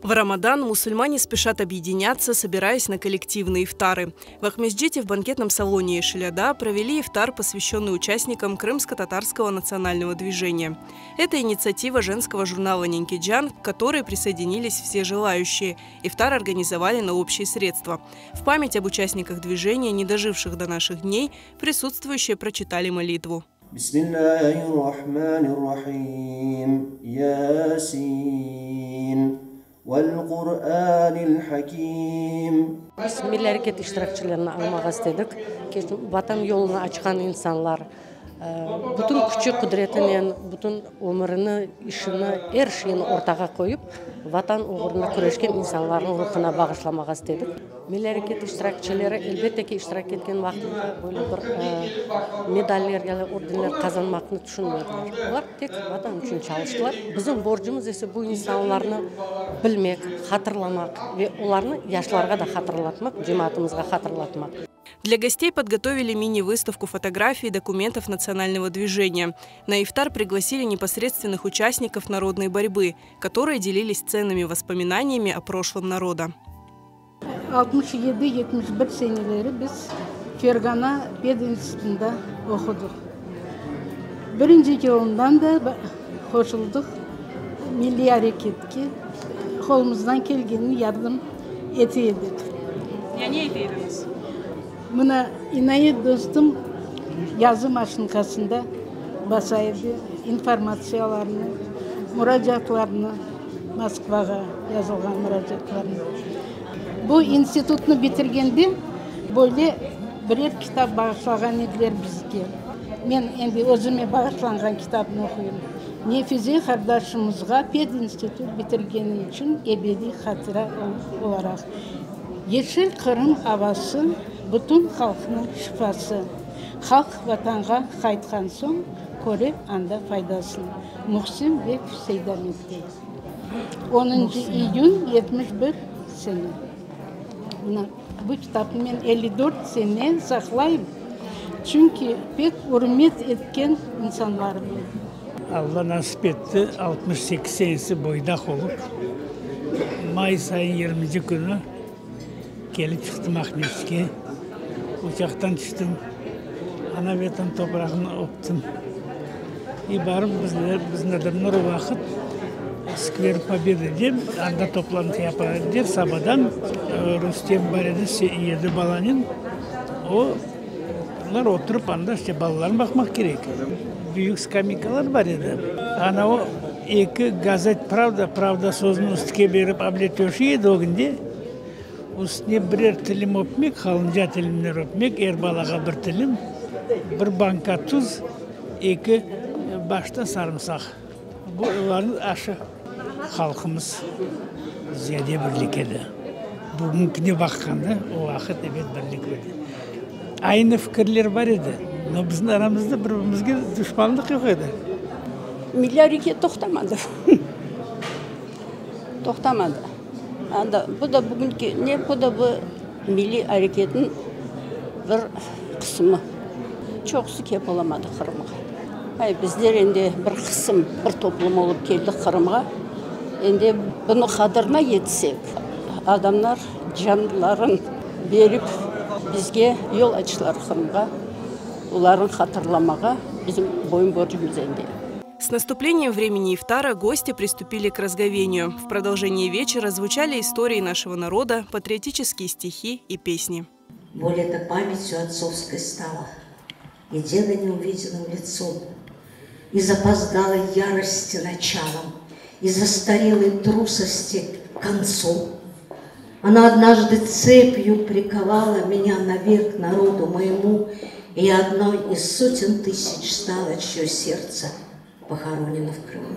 В Рамадан мусульмане спешат объединяться, собираясь на коллективные ифтары. В Акмесджите в банкетном салоне Ешиляда провели ифтар, посвященный участникам крымско-татарского национального движения. Это инициатива женского журнала «Ненкиджан», к которой присоединились все желающие. Ифтар организовали на общие средства. В память об участниках движения, не доживших до наших дней, присутствующие прочитали молитву. Bismillahirrahmanirrahim. Yasin. Vel-Qur'anil Hakim. Biz milliy areket iştirakçilerini añmağa istedik. Vatan yolunı açqan insanlar, bütün küçü-qudretinen, bütün ömürini, işini, er şeyini ortağa qoyıp, Vatan oğrunda küreşken insanlarnıñ ruhuna bağışlamağa istedik. Milliy areket iştirakçileri, elbette ki, iştirak etken vaqtında böyle bir medaller ya da ordenler qazanmaqnı tüşünmediler. Olar tek Vatan içün çalıştılar. Bizim borcumız ise bu insanlarnı bilmek, hatırlamaq ve olarnı yaşlarğa da hatırlatmaq, cemaatımızğa hatırlatmaq. Для гостей подготовили мини-выставку фотографий и документов национального движения. На ифтар пригласили непосредственных участников народной борьбы, которые делились ценными воспоминаниями о прошлом народа. 67-71 seneleri biz Fergana pedinstitutında oqudıq. Birinci yılından da qoşuldıq milliy areketke, qolumızdan kelgenini yardım ete edik. Ya ne ete ediñiz? Mına, İnayet dostum yazı maşinkasında basa edi informatsiyalarnı, muracaatlarnı, Moskvağa yazılğan muracaatlarnı. Bu institutnı bitirgende böyle birer kitap bağışlağan ediler bizge. Men endi özüme bağışlanğan kitapnı oquyım. Nefize qardaşımızğa pedinstitut bitirgeni içün ebediy hatıra olaraq. Yeşil Qırım avası, bütün halqnıñ şifası. Halq Vatanğa qaytqan soñ, köre anda faydasın. Muhsin bek Seydametke. Onıncı iyün 71 sene. Mına bu kitapnı men 54 sene saqlayım, çünki pek ürmet etken insanlarım edi. Alla nasip etti, 68 senesi boydaq olıp, mayıs ayınıñ yirminci künü kelip çıqtım Aqmescitke. Uçaqtan tüştim, ana-Vetan toprağını öptim. İ barıp bizler, bizim adamlar o vaqıt Skver Pobeda dep, anda toplantı yapa ediler sabadan. Rustem bar edi, yedi balanen. O, olar oturıp anda işte balalarnı baqmaq kerek. Büyük skameykalar bar edi. Ana o eki gazet Pravda, Pravda sözüni üstke berip able töşey edi ögünde. Üstüne birer tilim ötmek, qalınca tilimler ötmek, er balağa bir tilim, bir banka tuz, eki başta sarımsaq. Bu olarnıñ aşı. Halqımız ziyade birlik edi. Bugünkine baqqanda, o vaqıt, ebet, birlik edi. Aynı fikirler bar edi, no bizim aramızda bir-birimizge duşmanlıq yoq edi. Milliy areket toqtamadı. Toqtamadı. Anda bu da bugünki ne, bu da bu milliy areketniñ bir qısımı. Çoqusı kelip olamadı Qırımğa. Ay, bizler endi bir qısım, bir toplum olıp keldik Qırımğa. Endi bunıñ qadırına yetsek, adamlar canların berip bizge yol açtılar Qırımğa, olarnı hatırlamağa bizim boyun-borcumız endi. С наступлением времени ифтара гости приступили к разговению. В продолжении вечера звучали истории нашего народа, патриотические стихи и песни. Боль эта памятью отцовской стала, И деда неувиденным лицом, И запоздалой ярости началом, И застарелой трусости концом. Она однажды цепью приковала меня навек народу моему, И я одной из сотен тысяч стала, чье сердце похоронено в Крыму.